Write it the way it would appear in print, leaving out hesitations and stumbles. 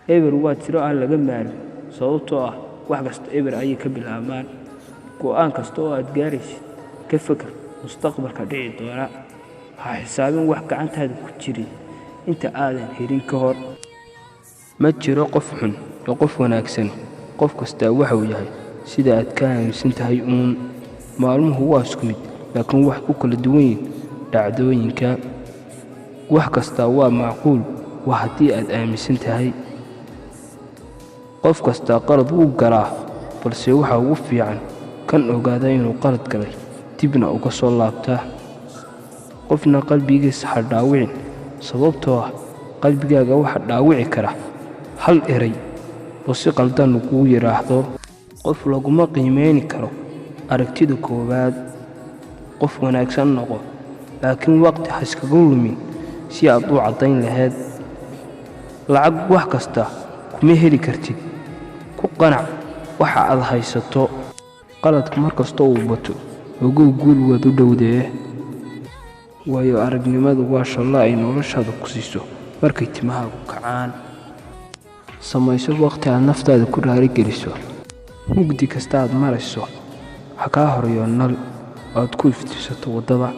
Eber waa tiro aan laga maarmin, sababtoo ah wax kasta eber ayay ka bilaabmaan. Go'aan kasta oo aad gaaraysid, ka feker mustaqbalka dhici doona. Ha xisaabin wax gacantaada ku jirin inta aadan helin ka hor. Ma jiro qof xun iyo qof wanaagsan, qof kastaa waxuu yahay sida aad ka aaminsan tahay uun. Maalmuhu waa isku mid, laakiin waxay ku kala duwan yihiin dhacdooyinka. Wax kastaa waa macquul, waa haddii aad aaminsan tahay. Qof kastaa qalad wuu galaa, balse waxa ugu fiican kan ogaada inuu qalad galay dibna uga soo laabta. Qofna qalbigiisa ha dhaawicin, sababtoo ah qalbigaaga waxa dhaawici kara hal eray oo si qaldan lagugu yidhaahdo. Qof laguma qiimeyni karo aragtida koowaad. Qof wanaagsan noqo, laakiin waqti ha iskaga lumin si aad u caddayn lahayd. Lacag wax kasta kuma heli kartid, ku qanac waxa aad haysato. Qaladku mar kasta uu bato, ogow guul waad u dhowdee. Waayo aragnimadu waa shallo ay noloshaada ku siiso markay timahaagu kacaan. Samayso waqti aad naftaada ku raaligeliso. Mugdi kasta aad marayso ha kaa horeeyo nal aad ku iftiisato waddada.